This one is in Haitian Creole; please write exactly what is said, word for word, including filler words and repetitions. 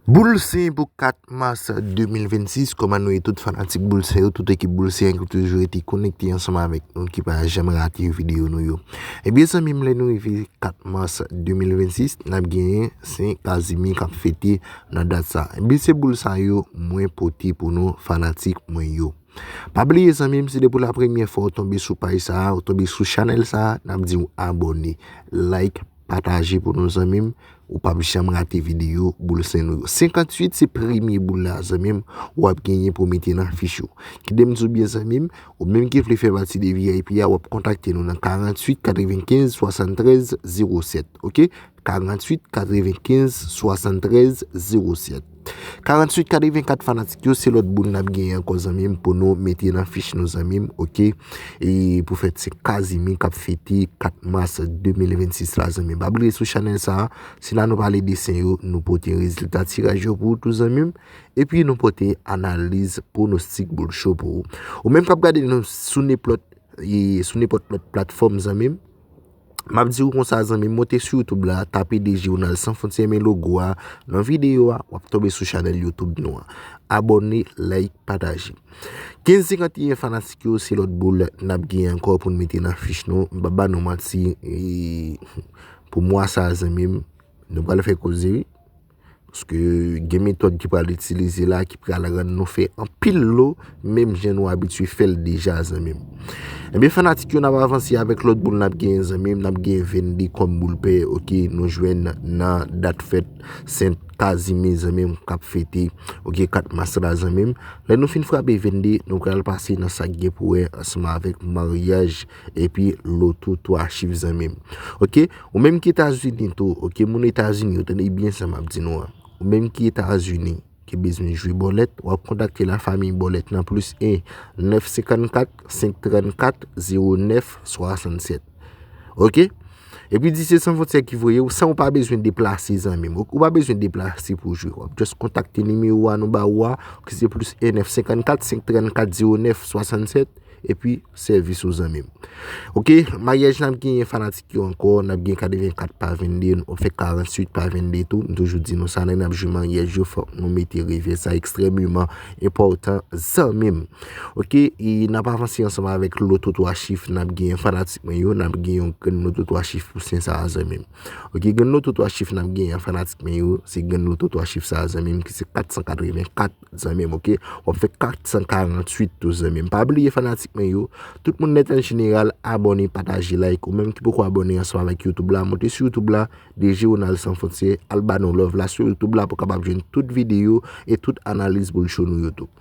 Boul Sen pou kat mas de mil vennsis, kòman nou ye tout fanatik Boul Sen yo, tout ekip Boul Sen ki toujou rete konekte ansanm avèk nou, ki pa janm rate videyo nou yo. Ebyen zanmi m, lè nou rive kat mas de mil vennsis, n ap genyen Sen Kazimi k ap fete nan dat sa. Ebyen se boul sa yo mwen pote pou nou fanatik mwen yo. Pa bliye zanmi m, si depi la premyè fwa ou tonbe sou paj sa a, ou tonbe sou chanèl sa a, n ap di w abòne, like, pataje pou nou zanmi m. Ou p ap janm rate videyo Boul Sen nou yo. Senkanntuit se premye boul la zanmi m, w ap genyen pou mete nan fich ou. Kite m di w byen zanmi m, ou menm ki vle fè pati de V I P a, w ap kontakte nou nan karanntuit katrevenkenz swasanntrèz zewo sèt, oke? Karanntuit katrevenkenz swasanntrèz zewo sèt. Karanntuit katrevenkat fanatik yo, se lòt boul n ap genyen ankò zanmi m pou nou mete nan fich nou zanmi m, oke? E pou fèt se Kazimi k ap fete kat mas de mil vennsis la zanmi m. Pa bliye sou chanèl sa a, se la nou pale de Sen yo, nou pote rezilta tiraj yo pou ou tou zanmi m. Epi nou pote analiz pwonostik boul cho pou ou. Ou menm k ap gade nou sou nenpòt, e, sou nenpòt lòt platfòm zanmi m, m ap di w konsa zanmi m, monte sou YouTube la, tape D J Ronald Sans Frontières, men logo a nan videyo a, w ap tonbe sou chanèl YouTube nou an. Abòne, like, pataje. Kenz senkannteyen fanatik yo, se lòt boul n ap genyen ankò pou n mete nan fich nou. M p ap ba nou manti, e, pou mwa sa a zanmi m, nou pral fè koze wi. Paske gen metòd ki pral itilize la ki pral rann nou fè anpil lo, menm jan nou abitye fè l deja zanmi m. Ebyen fanatik yo, n ap avanse avèk lòt boul n ap genyen zanmi m, n ap genyen vennde kòm boul pè, oke, nou jwenn nan dat fèt Sen Kazimi zanmi m k ap fete, oke, kat mas la zanmi m. Lè nou fin frape vennde, nou pral pase nan sa k gen pou wè ansanm avèk maryaj epi loto twa chif zanmi m. Oke, ou menm ki Etazini tou, oke, moun Etazini yo, tande byen sa m ap di nou an. Ou menm ki Etazini, ki bezwen jwe bòlèt, w ap kontakte lafanmi bòlèt nan plis en nèf senkannkat senk trannkat zewo nèf swasannsèt. Oke? Epi di se Sans Frontières ki voye w, san ou pa bezwen deplase zanmi m. Ou pa bezwen deplase pou jwe. W ap just kontakte nimewo a nou ba ou a, ki se plis en nèf senkannkat senk trannkat zewo nèf swasannsèt, epi sèvis ou zanmi m. Oke, maryaj n ap genyen fanatik yo ankò, n ap gen katrevenkat pa vennde, n ap fè karanntuit pa vennde tou, m toujou di nou sa, lè n ap jwe maryaj yo, fòk nou mete revè sa ekstrèmeman enpòtan zanmi m. Oke, e n ap avanse ansanm avèk loto twa chif n ap genyen fanatik mwen yo, n ap gen yon grenn loto twa chif pou Sen sa a zanmi m. Oke, grenn loto twa chif n ap genyen fanatik mwen yo, se grenn loto twa chif sa a zanmi m ki se kat san katrevenkat zanmi m, oke? W ap fè kat san karanntuit tou zanmi m. Pa bliye fanatik mwen yo, tout moun nèt an jeneral, abòne, pataje, like. Ou menm ki poko abòne ansanm avèk YouTube la, monte sou YouTube la, D J Ronald Sans Frontières, al ba nou love la sou YouTube la pou w kapab jwenn tout videyo e tout analiz boul cho nou yo tou.